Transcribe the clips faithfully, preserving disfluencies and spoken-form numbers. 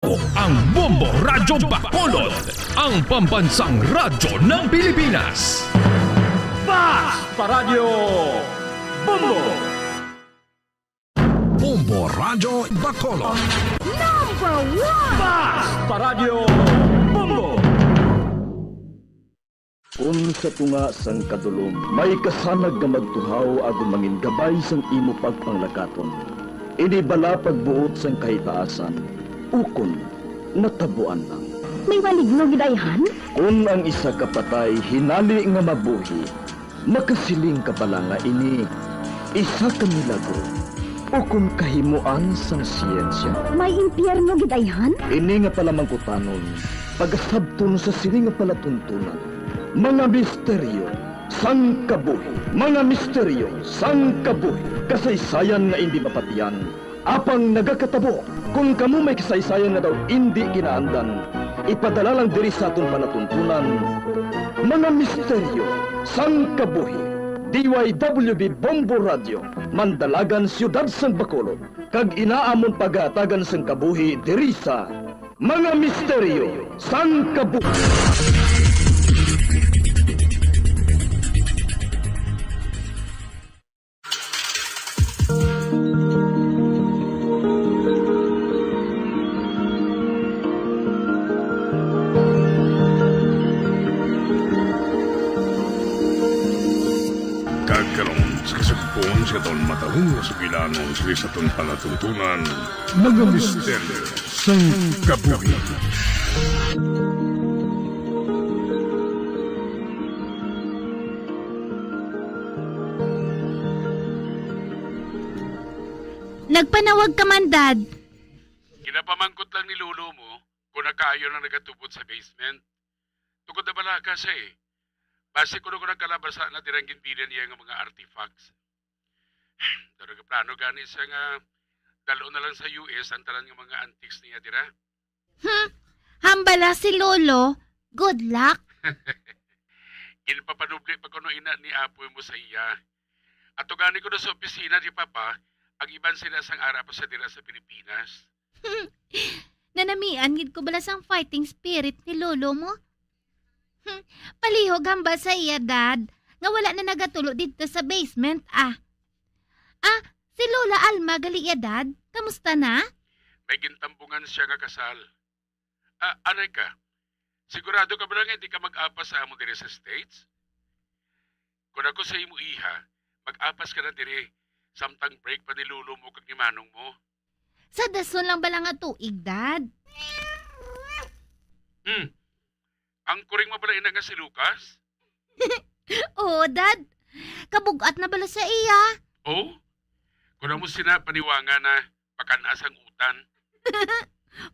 Ang Bombo Radyo Bacolod, ang pambansang radyo ng Pilipinas. Basta Radyo Bombo! Bombo Radyo Bacolod. Number one! Basta Radyo Bombo! Kon sa tunga sang kadulom may kasanag nga magtuhaw agod mangin gabay sang imo pagpanglakaton, ini bala pagbuot sang kahitaasan, ukon natabuan lang. May maligno gid ayhan? Kon ang isa ka patay hinali nga mabuhi, makasiling ka bala nga ini isa ka milagro ukon kahimoan sang siyensya? May impyerno gid ayhan? Ini nga palamangkutanon pagasabton sa sini nga palatuntunan. Mga misteryo sang kabuhi. Mga misteryo sang kabuhi. Kasaysayan nga indi mapatian, apang nagakatabo. Kon kamo may kasaysayan nga daw indi kinaandan, ipadala lang diri sa aton palatuntunan. Mga misteryo sang kabuhi. D Y W B Bombo Radio, Mandalagan, Siyudad sang Bacolod, kag ina amon pagahatagan sang kabuhi diri sa Mga Misteryo sang Kabuhi. Kag karon, sa kasugpon sa aton matalom nga sugilanon, sa aton palatuntunan, Mga Misteryo sang Kabuhi. Nagpanawag ka man, Dad. Ginapamangkot lang ni Lolo mo kung nakaayo lang nagatubod sa basement. Tukod na bala ka siya, eh. Basi kuno ko nagkalabasa na dira ang ginbilin niya nga mga artifacts. Pero nagaplano gani siya nga dal-on na lang sa U S ang tanan nga mga antiques niya dira. Hmm, hambala si Lolo. Good luck. Ginpapanubli pa kuno ina ni apoy mo sa iya. Ato gani kuno sa opisina ni Papa ang iban sila sang ara pa siya dira sa Pilipinas. Nanamian gid ko bala sang fighting spirit ni Lolo mo. Hmm, palihog hambal sa iya, Dad, nga wala na nagatulo didto sa basement, ah. Ah, si Lola Alma gali iya, Dad. Kamusta na? May gintambungan siya nga kasal. Ah, anay ka, sigurado ka bala nga hindi ka mag-apas sa amo diri sa States? Kon ako sa imo iha, mag-apas ka na diri, samtang break pa ni Lolo mo kag ni Manong mo. Sa dason lang bala nga tuig, Dad? Hmm. Ang kuring mo bala ina nga si Lucas? Oo, Dad. Kabug-at na bala sa iya. Oh? Kon amo sina paniwanga na, pakan-a sang utan.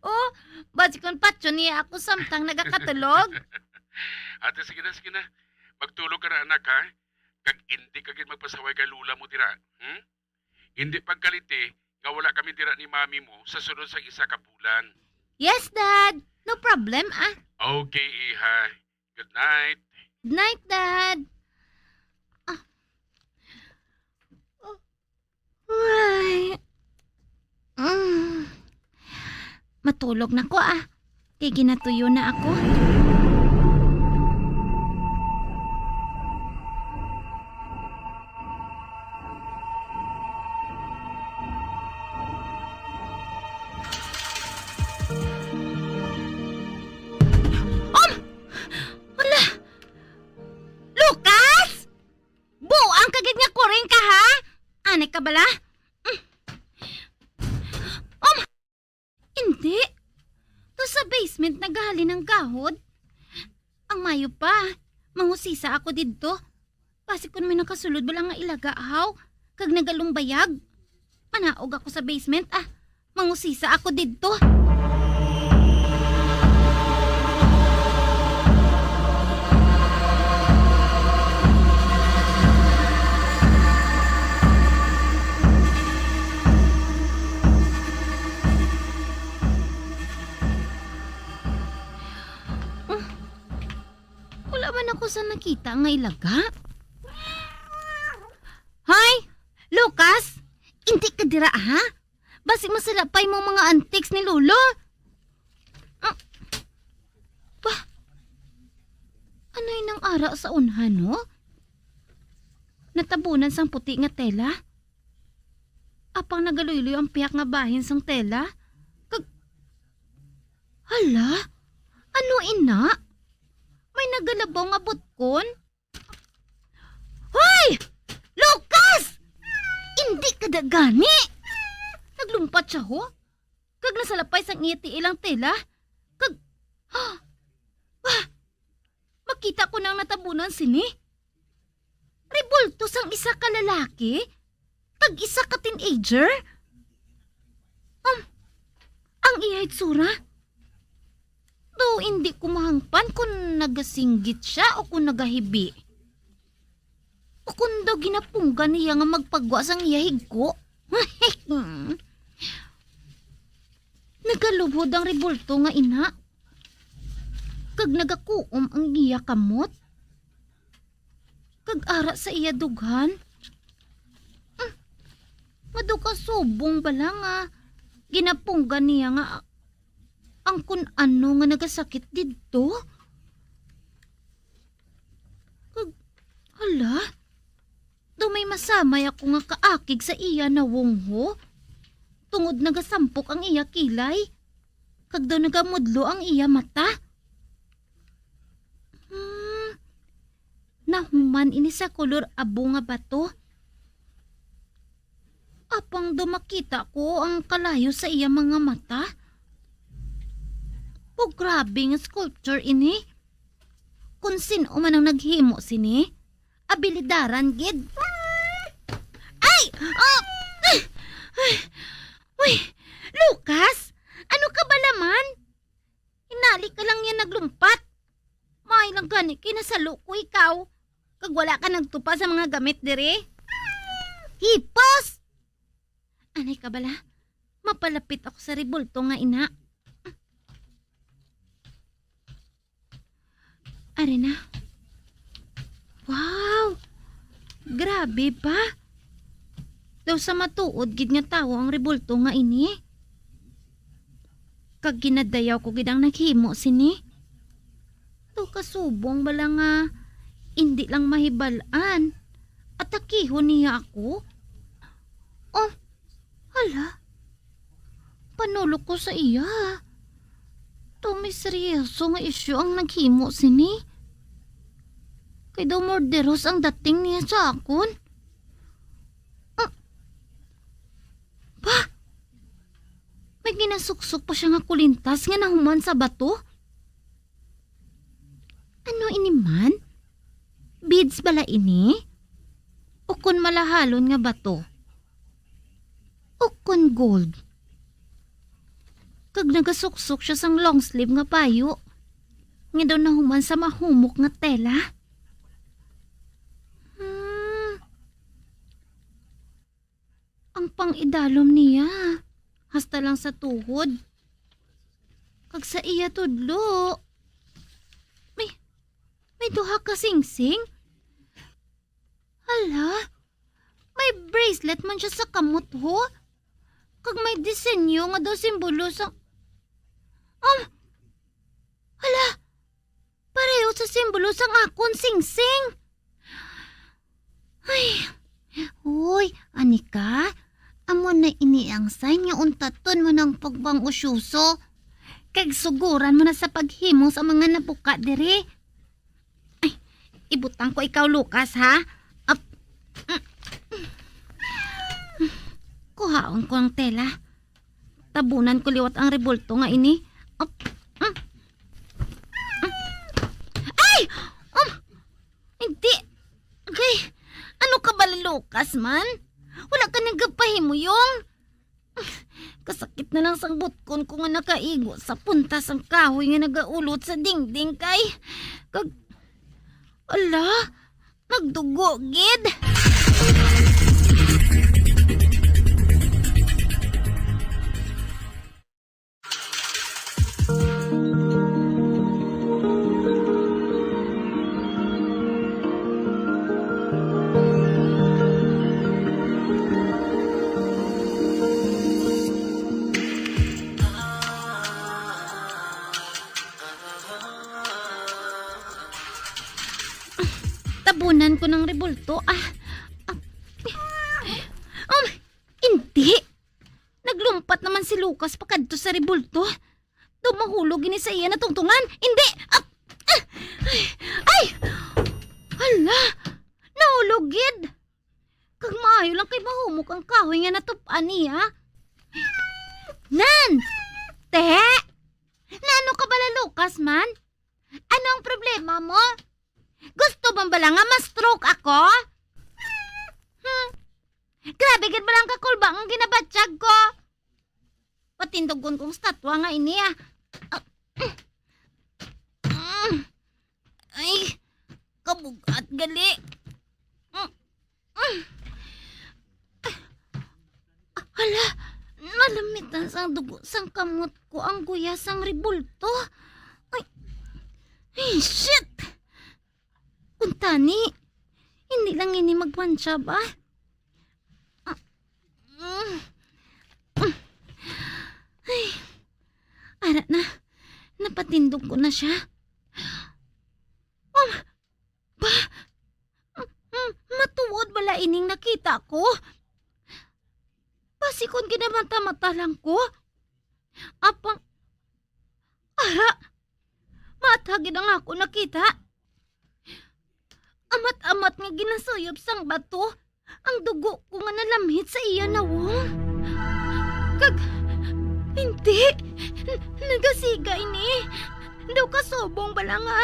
Oh, basi kon patyon niya ako samtang nagakatulog. Ate, sige na, sige na. Magtulog ka na, anak, ha? Kag indi ka gid magpasaway kay Lola mo dira, hmm? Indi pagkaliti nga wala kami dira ni Mami mo sa sunod sang isa ka bulan. Yes, Dad. No problem, ah. Okay, iha. Good night. Good night, Dad. Ah. Oh. Ay. Mm. Matulog na ko, ah. Kay ginatuyo na ako. Um! Hala! Lucas! Buang ka gid nga kuring ka, ha? Anay ka bala? Mm. Um! Indi. To sa basement nagahalin ang gahod. Ang mayo pa, mangusisa ako didto. Basi kon may nakasulod bala nga ilagahaw kag nagalumbayag. Manaog ako sa basement, ah. Mangusisa ako didto. Wala man ako sa nakita nga ilaga. Hoy! Lucas! Indi ka dira, ha? Basi masala pa imong mga antiques ni Lolo. Ara sa unhan, no? Natabunan sang puti nga tela. Apang nagaluyloy ang pihak nga bahin sang tela. Kag, hala? Ano ina? May nagalabaw nga butkon? Hoy! Lucas! Indi ka da gani! Naglumpat siya, ho? Kag nasalapay sang iya tiil ang tela. Kag, ah! Makita ko nang natabunan sini. Rebulto sang isa ka lalaki, kag isa ka teenager. Um, ang iya itsura. Do, hindi ko mahangpan kung nagasinggit siya o kung nagahibi. O kung daw ginapunggan niya nga magpagwa sang iya higko. Nagalubhod ang rebulto nga ina. Kag nagakuom ang iya kamot. Kag ara sa iya dughan. Mm. Madukasubong bala nga ginapunggan niya nga ang kun ano nga nagasakit didto. Kag, hala, daw may masamay ako nga kaakig sa iya nawong, ho. Tungod nagasampok ang iya kilay. Kag daw nagamudlo ang iya mata. Hmm, nahuman ini sa kolor abo nga bato. Apang daw makita ko ang kalayo sa iya mga mata. O, grabe nga sculpture ini. Kung sin-o man ang naghimo sini, abilidaran gid. Ay! Ah! Ay! Ay! Uy! Lucas! Ano ka bala man? Hinali ka lang niya naglumpat. May lang gani kay nasalo ko ikaw. Kag wala ka nagtupa sa mga gamit diri. Hipos! Anay ka bala? Mapalapit ako sa rebulto nga ina. Ari na. Wow! Grabe ba? Daw sa matuod gid nga tawo ang rebulto nga ini. Kag ginadayaw ko gid ang naghimo sini. Daw kasubong bala nga indi lang mahibal-an. Atakihon niya ako. Oh, hala. Panulok ko sa iya. Daw may seryoso nga isyu ang naghimo sini. Kay daw murderos ang dating niya sa akon. Ah! Ba? May ginasuksok pa siya nga kulintas nga nahuman sa bato? Ano ini man? Beads bala ini? O kon malahalon nga bato? O kon gold? Kag nagasuksok siya sang long sleeve nga payo, nga daw nahuman sa mahumok nga tela. Hmm. Ang pang-idalom niya, hasta lang sa tuhod. Kag sa iya tudlo, may, may duha ka singsing. Hala, may bracelet man siya sa kamot, ho. Kag may disenyo nga daw simbolo sa, um, hala, pareho sa simbolo sang akon singsing. Ay, uy, Anika, amo na ini ang sign nga untaton mo ng pagbang-usyoso. Kag suguran mo na sa paghimo sa mga nabuka diri. Ay, ibutang ko ikaw, Lucas, ha? Ap-, kuhaon ko ang tela. Tabunan ko liwat ang rebulto nga ini. Ap-, mm. Ay! Um, hindi. Okay. Ano ka ba, Lucas, man? Wala ka nagapahimuyong. Kasakit na lang sang butkon ko nga nakaigo sa punta sang kahoy nga nagaulot sa dingding kay kag, ala, nagdugo gid. Tabunan ko ng rebulto. Ah, ah. Um, hindi. Naglumpat naman si Lucas pakadto sa rebulto. Daw mahulog ini sa iya natungtungan. Hindi! Ah! Ah! Ay! Ay! Hala! Nahulog gid! Kag maayo lang kay mahumok ang kahoy nga natup-an niya. Nan! Te! Nano ka bala, Lucas, man? Ano ang problema mo? Gusto mo bala nga ma-stroke ako? Hmm. Grabe gid bala ang kakulba ang ginabatyag ko. Patindugon kong statwa nga ini, ah. Ah. Mm. Ay, kabugat gali. Mm. Mm. Hala, nalamitan sang dugo sang kamot ko ang guya sang rebulto. Ay, ay, shit! Kuntani, hindi lang ini magpantsab, ah. Ah, mm. Ay, ara na, napatindog ko na siya. Um, ba, m-, m-, matuod bala ining nakita ko? Basi kon ginamata-mata lang ko? Apang, ara, maathag gid ang ako nakita. Amat-amat nga ginasuyop sang bato ang dugo ko nga nalamhit sa iya nawong. Kag, hindi, n-, nagasiga ini. Daw kasubong bala nga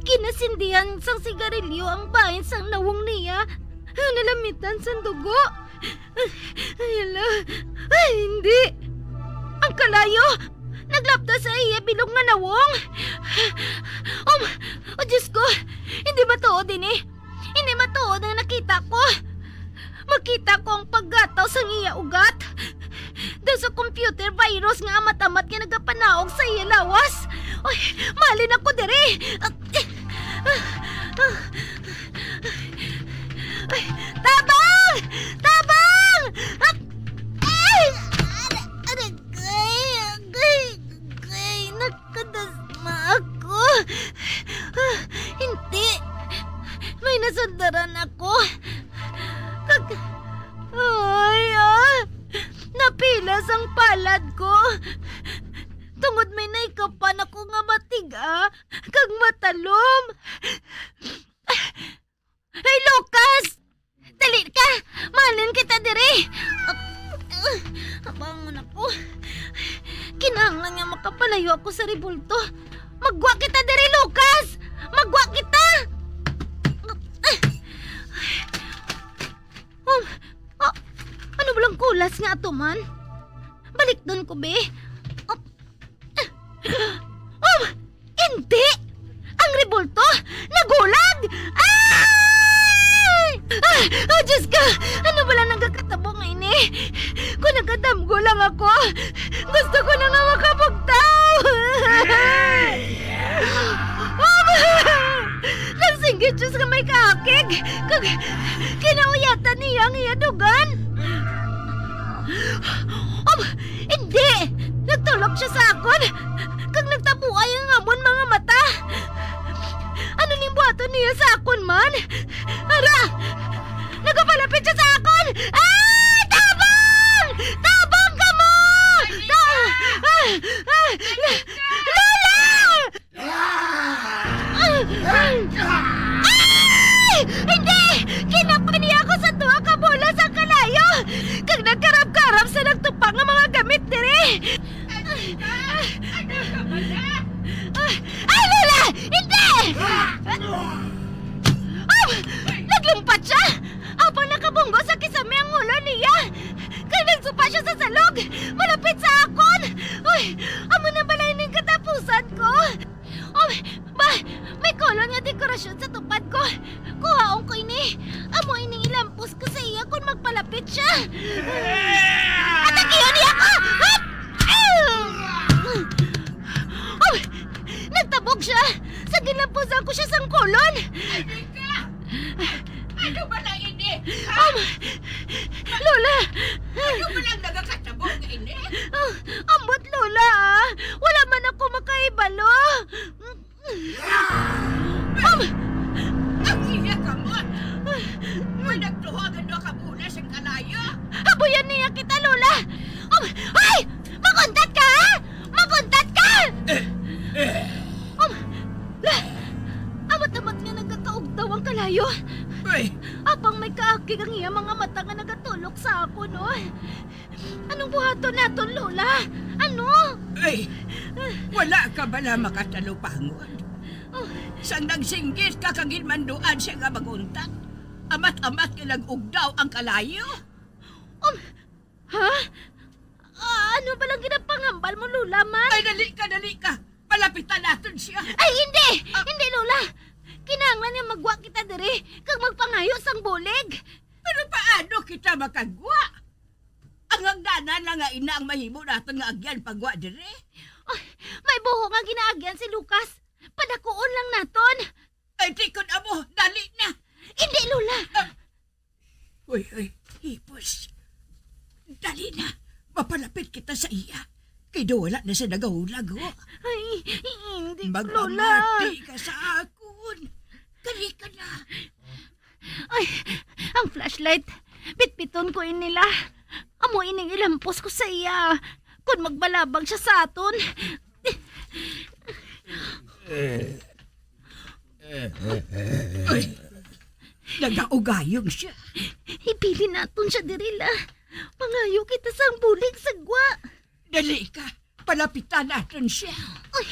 ginasindihan sang sigarilyo ang bahin sang nawong niya nga nalamitan sang dugo. Ay, hala. Ay, hindi. Ang kalayo naglapta sa iya bilog nga nawong. Um, oh, Diyos ko, hindi matuod ini. Hindi matuod ang nakita ko. Makita ko ang paggataw sang iya ugat. Daw sa computer virus nga amat-amat nga nagapanaog sa iya lawas. Oy, malin ako diri. Ay, tabang! Tabang! Ay! Aray, aray, agay, agay, agay, nakadasma ako. Ah, hindi. May nasundaran ako. Kag, ay, ah, napilas ang palad ko. Tungod may naikapan ako nga matiga kag matalom. Hey, Lucas! Dali ka! Malin kita diri! Abangon ako. Kinahanglan nga makapalayo ako sa rebulto. Maggwa kita diri, Lucas! Maggwa kita! Um, ah, ano ba lang kulas nga ato man? Balikdon ko, be. Um, hindi! Ang rebulto nagulag! Ay! Ah, oh, Diyos ko! Ano bala nagakatabo nga ini? Kung nagkadamgo lang ako, gusto ko na nga makabugtaw! Um, nagsinggit siya sa may kaakig, kag kinauyatan niya ang iya dugan. Um, hindi! Nagtulok siya sa akon, kag nagtabuay ang amon mga mata. Ano ning buhaton niya sa akon man? Ara! Nagapalapit siya sa akon! Ah! Tabang! Tabang kamo! Ta-, ah! Ah! Lola! Ay! Hindi! Kinapay niya ako sa duha ka bola sa kalayo, kag nagkarab-karab sa nagtupa nga mga gamit diri. Ay, Lola! Hindi! Ah! Naglumpat siya! Apang nakabunggo sa kisame ang ulo niya! Kag nagsupa siya sa salog, malapit sa akon! Uy, amo na bala ining katapusan ko! Oh, ba, may kulon nga dekorasyon sa tupad ko. Kuhaon ko ini. Amo ining ilampos ko sa iya kon magpalapit siya. Atakion niya ako! Hop! Oh, nagtabog siya sa ginlampusan ko siya sang kulon. Ano ba na ini? Ha? Um, Lola! Ano ba lang nagakatabo nga ini? Ah, ambot, Lola, ah. Wala man ako makaibalo. Um, Ang iya ka Kag ang iya mga mata nga nagatulok sa akon, oh. Anong buhaton naton, Lola? Ano? Ay, wala ka bala makatalupangon? Oh. Sang nagsinggit ka kag ginmanduan siya nga mag-untat, amat-amat nga nag-ugdaw ang kalayo? Um, ha? Ah, ano ba lang ginapangambal mo, Lola, man? Ay, dali ka, dali ka! Palapitan naton siya! Ay, hindi! Ah. Hindi, Lola! Kinahanglan nga magwa kita diri kag magpangayo sang bulig. Pero paano kita makagwa? Ang hagdanan lang nga ina ang mahimo naton nga agyan pagwa diri. Ay, may buho nga ginaagyan si Lucas. Padakuon lang naton. Ay, di ko na mo. Dali na. Hindi, Lola. Ah. Uy, uy, hipos. Dali na. Mapalapit kita sa iya. Kay daw wala na siya nagahulag, oh. Ay, hindi, Lola. Magpamati ka sa akon. Dali ka na. Ay, ang flashlight. Bitbiton ko ini, La. Amo ining ilampos ko sa iya. Kung magbalabag siya sa aton. Ay, nagaugayong siya. Ibilin naton siya diri, La. Mangayo kita sang bulig sa gwa. Dali ka. Palapitan naton siya. Ay,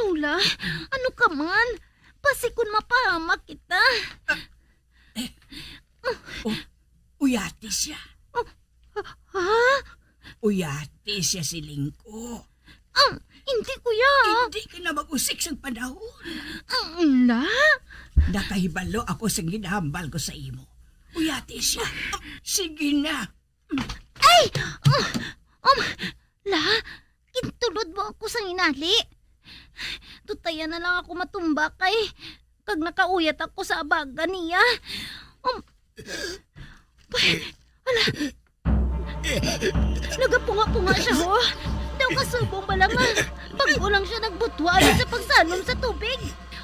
Lola, ano ka man? Basi kon mapahamak kita. Ah, eh. Oh, uyati siya. Oh, ha? Uyati siya, siling ko. Ah, hindi, kuya. Hindi ka na mag-usik sang panahon. Ah, la? Nakahibalo ako sa ginahambal ko sa imo. Uyati siya. Ah, sige na. Ay! Ah, um, la, gintulod mo ako sang inali. Tutaya na lang ako matumba kay kag nakauyat ako sa abaga niya. Um, ala, nagapunga-punga siya, ho. Daw kasubong bala nga bag-o lang siya nagbutwa sa pagsanom sa tubig.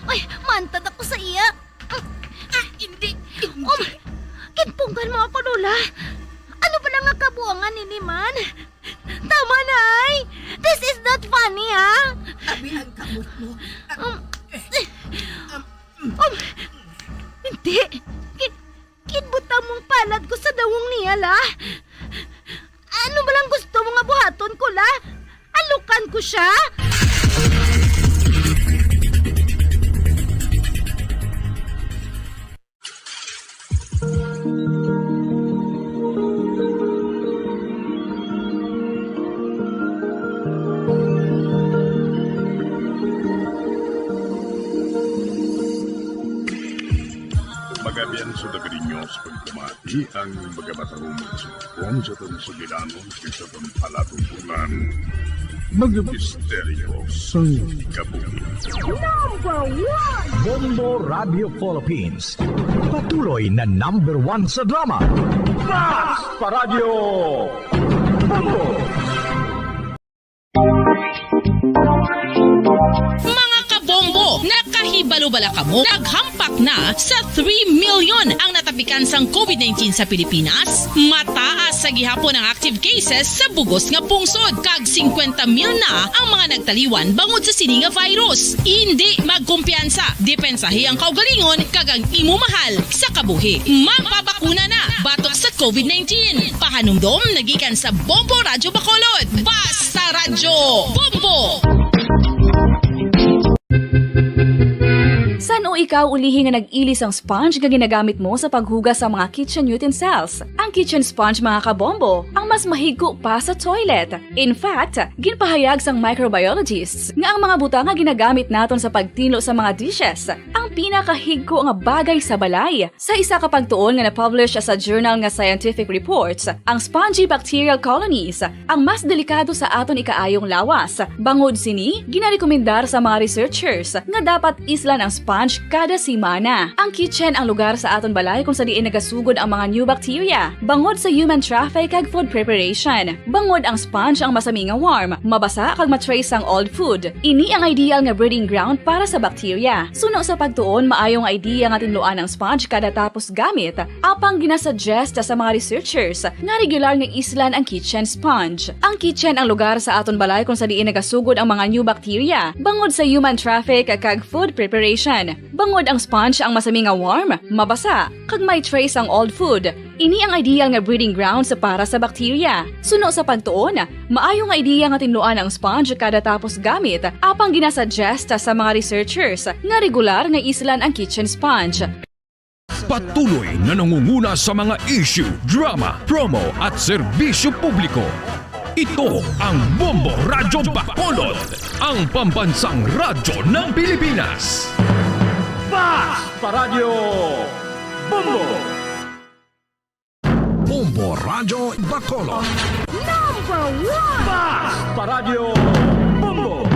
Ay, mantad ako sa iya. Ah, hindi, hindi. Um, ginpunggan mo ako, Lola. Ano ba na nga kabuangan ini man? Tama na, ay! This is not funny, ha? Abi ang kamot mo. Ah, um, eh, um, um, hindi. Ki-, Kinbutang mong palad ko sa dawong niya, la. Ano ba lang gusto mo nga buhaton ko, la? Alukan ko siya? Magabian sa Dagari News, pagkamati ang magamatarong mga sumpong sa atong sugilanon kag sa atong palatumbonan. Mga misteryo sang kabuhi. Number one! Bombo Radio Philippines, patuloy na number one sa drama. Basta Radyo Bombo! Mga kabombo, nakahibalo bala kamo? Naghampak na sa three million ang natapikan sang covid nineteen sa Pilipinas. Mataas sa gihapon ang active cases sa bugos nga pungsod, kag singkwenta mil na ang mga nagtaliwan bangod sa sini nga virus. Indi magkumpiyansa, depensahi ang kaugalingon kag ang imo mahal sa kabuhi. Magpabakuna na batok sa covid nineteen. Pahanumdom nagikan sa Bombo Radyo Bacolod. Basta Radyo Bombo! San-o ikaw ulihi nga nag-ili sang sponge nga ginagamit mo sa paghugas sa mga kitchen utensils? Ang kitchen sponge, mga kabombo, ang mas mahigko pa sa toilet. In fact, ginpahayag sang microbiologists nga ang mga butang nga ginagamit naton sa pagtinlo sa mga dishes ang pinakahigko nga bagay sa balay. Sa isa ka pagtuon nga na-publish sa journal nga Scientific Reports, ang spongy bacterial colonies ang mas delikado sa aton ikaayong lawas. Bangod sini, ginarekomendar sa mga researchers nga dapat islan ang sponge kada semana. Ang kitchen ang lugar sa aton balay kung sa diin nagasugod ang mga new bacteria, bangod sa human traffic kag food preparation. Bangod ang sponge ang masami nga warm, mabasa kag ma-trace sang old food. Ini ang ideal nga breeding ground para sa bacteria. Suno sa pagtuon, maayo nga idea nga tinluan ang sponge kada tapos gamit, apang ginasuggest sa mga researchers nga regular nga islan ang kitchen sponge. Ang kitchen ang lugar sa aton balay kung sa diin nagasugod ang mga new bacteria, bangod sa human traffic kag food preparation. Tungod ang sponge ang masami nga warm, mabasa, kag may trace ang old food. Ini ang ideal nga breeding grounds para sa bakterya. Suno sa pagtuon, maayo nga ideya nga tinluan ang sponge kada tapos gamit, apang ginasuggest sa mga researchers nga regular nga islan ang kitchen sponge. Patuloy na nangunguna sa mga issue, drama, promo at serbisyo publiko. Ito ang Bombo Radyo Bacolod, ang pambansang radyo ng Pilipinas. Basta Radyo Bombo! Bombo Radyo Bacolod. Number one! Basta Radyo Bombo!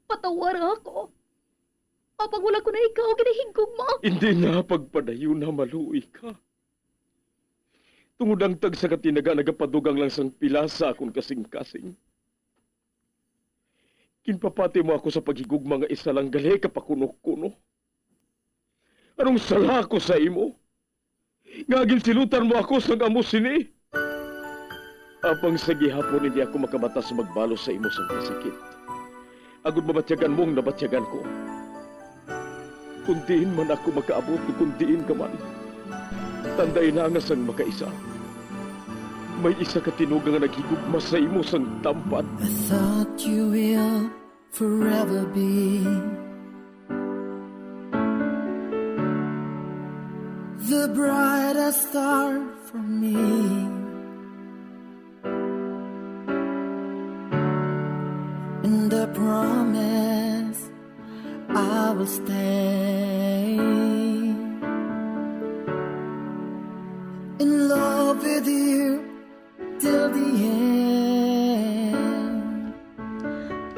Patawara ako. Apang wala ko na ikaw ginahigugma. Hindi na pagpadayon na maluoy ka. Tungod ang tagsa ka tinaga nagapadugang lang sang pila sa akon kasing-kasing. Ginpapati mo ako sa paghigugma nga isa lang gali ka pakuno-kuno. Anong sala ako sa imo? Nga ginsilutan mo ako sang amo sini? Apang sa gihapon hindi ako makamata sa magbalos sa imo sang kasakit, agod mabatyagan mo ang nabatyagan ko. Kung diin man ako makaabot, kung diin ka man, tandai na nga sang makaisa, may isa ka tinuga nga naghigugma sa imo sang tampat. I thought you will forever be the brightest star for me. And I promise I will stay in love with you till the end.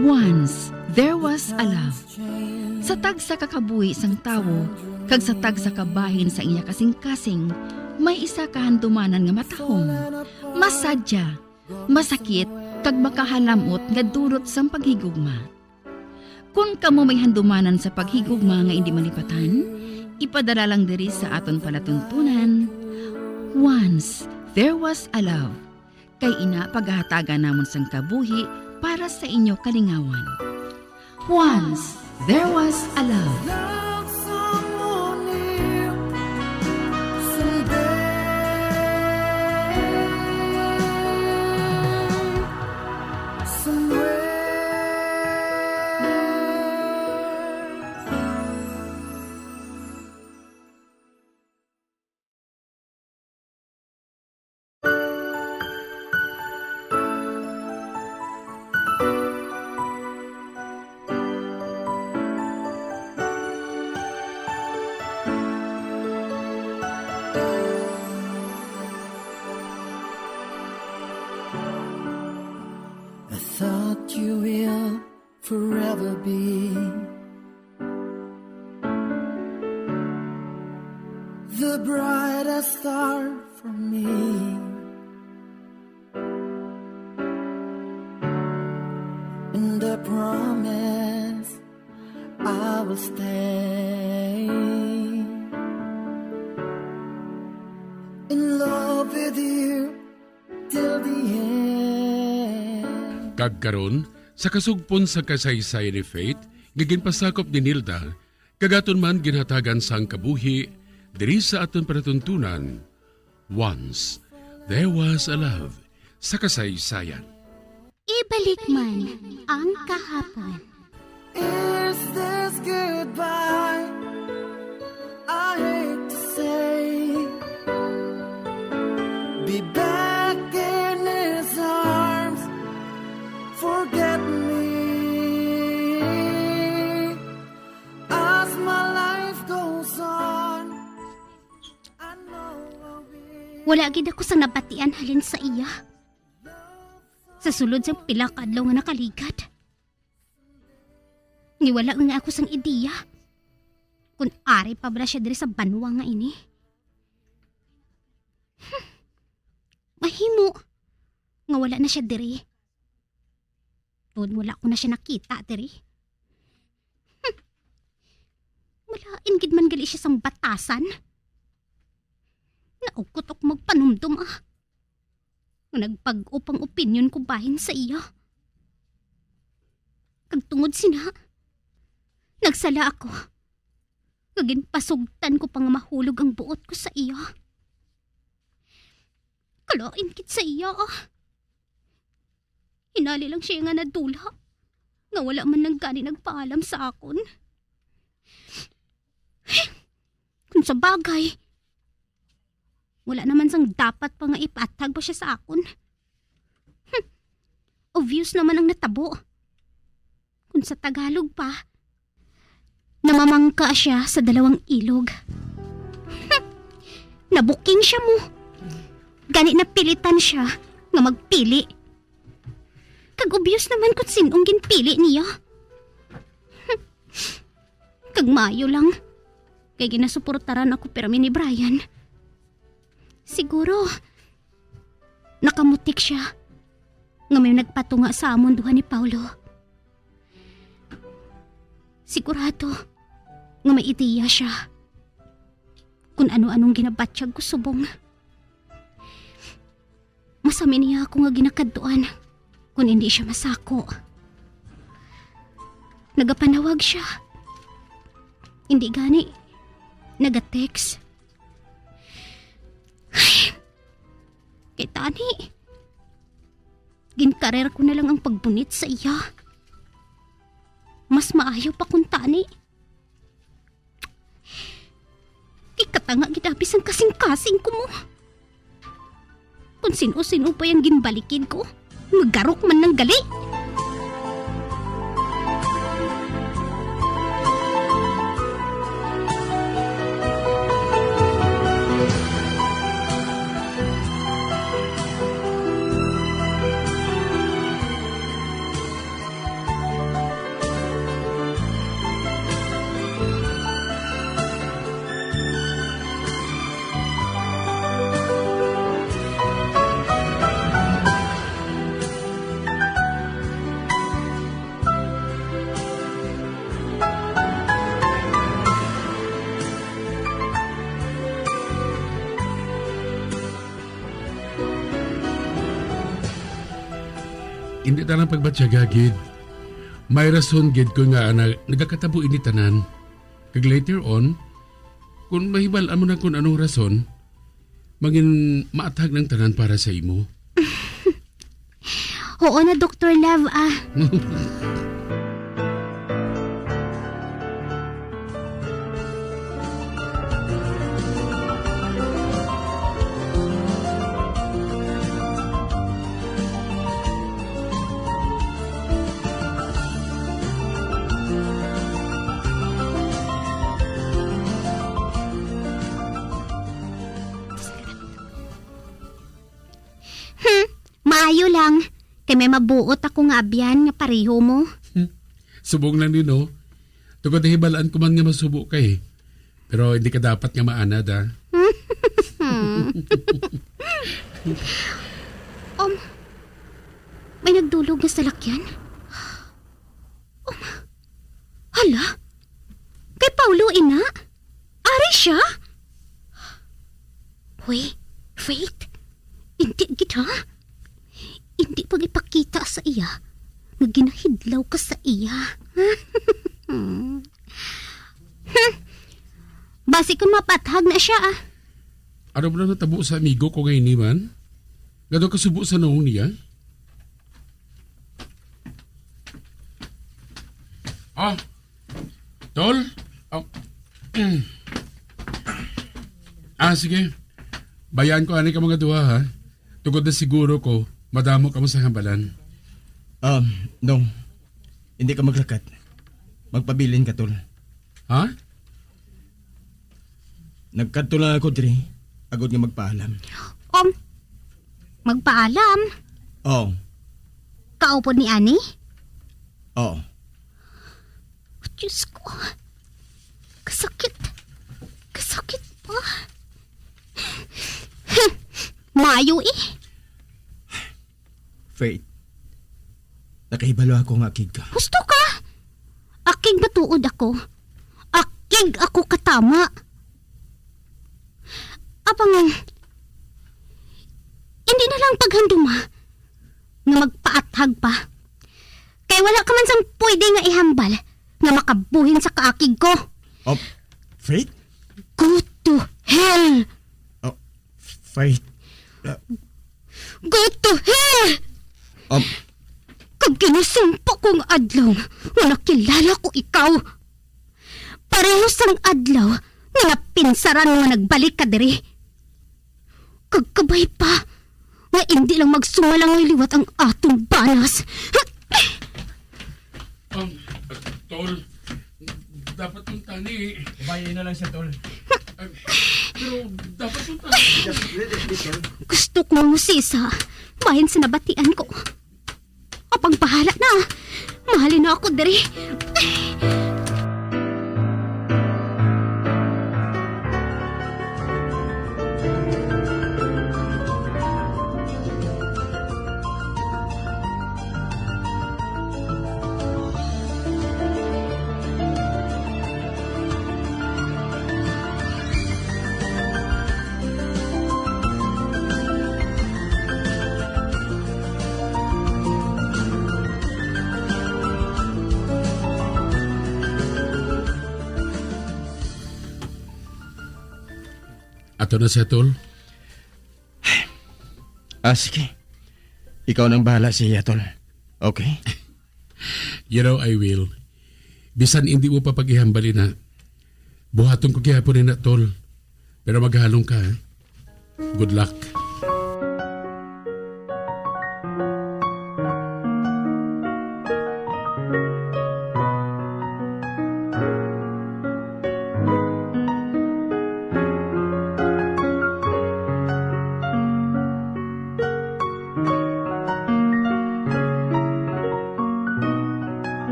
Once there was a love. Sa tagsa ka kabuhi sang tawo kag sa tagsa ka bahin sa iya kasing-kasing, may isa ka handumanan nga matahom, masadya, masakit, kag makahalamot nga dulot sang paghigugma. Kon kamo may handumanan sa paghigugma nga indi malipatan, ipadala lang diri sa aton palatuntunan, Once There Was a Love. Kay ina pagahatagan namon sang kabuhi para sa inyo kalingawan. Once There Was a Love. Love someone new someday. Somewhere. I thought you will forever be the brightest star for me. And I promise I will stay in love with you till the end. Kag karon, sa kasugpon sa kasaysayan ni Faith nga ginpasakop ni Nilda, kag aton man ginhatagan sang kabuhi diri sa aton palatuntunan, Once There Was a Love sa kasaysayan. Ibalik man ang kahapon. Is this goodbye? I hate to say, be back in his arms, forget me as my life goes on. I know I will. Wala gid ako sang nabatian halin sa iya. Sa sulod sang pila ka adlaw nga nakaligad, niwala nga ako sang ideya kon ari pa bala siya diri sa banwa nga ini. Hmm. Mahimo nga wala na siya diri. Tungod wala ko na siya nakita diri. Hmm. Malain gid man gali siya sang batasan. Naukot ako magpanumdom, ah, nga nagpag-up ang opinyon ko bahin sa iya. Kag tungod sina, Nagsala ako nga ginpasugtan ko pa nga mahulog ang buot ko sa iya. Kalain gid sa iya, ah. Hinali lang siya nga nadula, nga wala man lang gani nagpaalam sa akon. Kung sa bagay, wala naman sang dapat pa nga ipatag pa siya sa akon. Hmm. Obvious naman ang natabo. Kung sa Tagalog pa, namamangka siya sa dalawang ilog. Hmm. Nabuking siya mo. Gani napilitan siya nga magpili. Kag obvious naman kung sin-ong ginpili niya. Hmm. Kag maayo lang, kay ginasuportaran ako pirmi ni Brian. Siguro, nakamutik siya nga may nagpatunga sa amon duha ni Paulo. Sigurado nga may ideya siya kung ano-anong ginabatyag ko subong. Masami niya ako nga ginakadtuan kung hindi siya masako. Nagapanawag siya. Hindi gani, naga-text. Ay, kay tani, ginkarer ko na lang ang pagbunit sa iya. Mas maayo pa kung tani. Ikatanga gid abi sang kasing-kasing ko mo. Kung sino-sino pa yang ginbalikid ko, magarok man lang gali. Hindi ta lang pagbatyaga gid. May rason gid ko nga na-, nagakatabo ini tanan. Kag later on, kung mahibal-an mo na kung anong rason, mangin maathag ng tanan para sa imo. Oo na, Doktor Love, ah. Hmm, maayo lang. Kay may mabuot ako nga abyan nga pareho mo. Subong lang ni, no? Tungod nahibalaan ko man nga masubo ka, eh. Pero hindi ka dapat nga maanad, ah. Um, may nagdulog nga salakyan? Um, hala? Kay Paulo ina? Ari siya? Hoy, Faith, hindi gid, ha? Hindi pag ipakita sa iya nga ginahidlaw ka sa iya. Hmm. Basi kung mapathag na siya, ah. Ano ba natabo sa amigo ko nga ini man? Nga daw kasubo sa naong niya? Ah, Tol? Ah, mm. Ah, sige. Bayaan ko ani ka mga duha, ha? Tungod na siguro ko, madamo ka mo sa hambalan. Um, no. Hindi ka maglakat. Magpabilin ka, Tol. Ha? Nagkadto lang ako diri, agod nga magpaalam. Um, magpaalam? Oo. Kaupod ni Ani? Oo. Diyos ko. Kasakit. Kasakit pa. Maayo eh. Faith, nakahibalo ako nga akig ka. Husto ka? Akig matuod ako. Akig ako katama. Abangan, hindi na lang paghanduma nga magpaathag pa. Kay wala ka man sang pwede nga ihambal nga tabuhin sa kaakig ko. Oh, Faith? Go to hell! Oh, Faith. Uh, Go to hell! Um, Kag ginasumpa ko nga adlaw nga nakilala ko ikaw. Pareho sang adlaw nga napinsaran mo nga nagbalik ka diri. Kag kabay pa nga indi lang magsumalangay liwat ang aton banas. Um, Tol, dapat man tani. Bayi na lang siya, Tol. Ay, pero dapat man tani. Just let it be, Tol. Gusto ko nga usisa bahin sa nabatian ko. Apang bahala na. Mahalin na ako diri. Ato na siya, Tol. Ah, sige. Ikaw nang bahala sa iya, Tol. Okay? You know, I will. Bisan hindi mo pa paghambal ina, buhaton ko gihapon ina, Tol. Pero maghalong ka, ha? Good luck.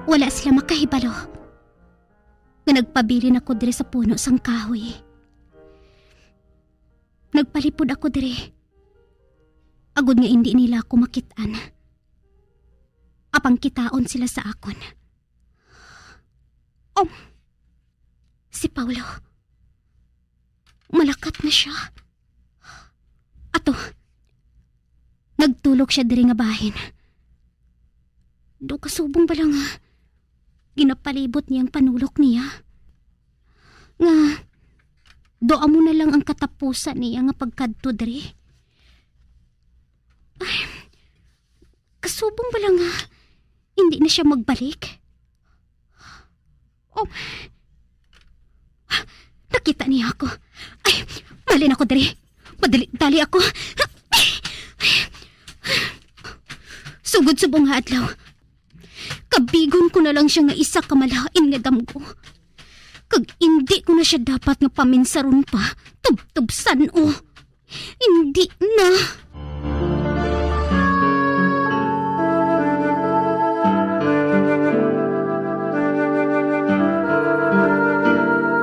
Wala sila makahibalo nga nagpabilin ako diri sa puno sang kahoy. Nagpalipod ako diri, agod nga indi nila ako makit-an. Apang kitaon sila sa akon. Um, si Paulo. Malakat na siya. Ato, nagtulok siya diri nga bahin. Daw kasubong bala nga ginapalibot niya ang panulok niya. Nga, daw amo na lang ang katapusan niya nga pagkadto diri. Ay, kasubong bala nga hindi na siya magbalik. Oh. Nakita niya ako. Ay, mahalin ako diri. Madali-dali ako. Sugod subong nga adlaw, kabigon ko na lang siya nga isa ka malain nga damgo. Kag indi ko na siya dapat nga paminsaron pa, tubtubsan-o. Indi na.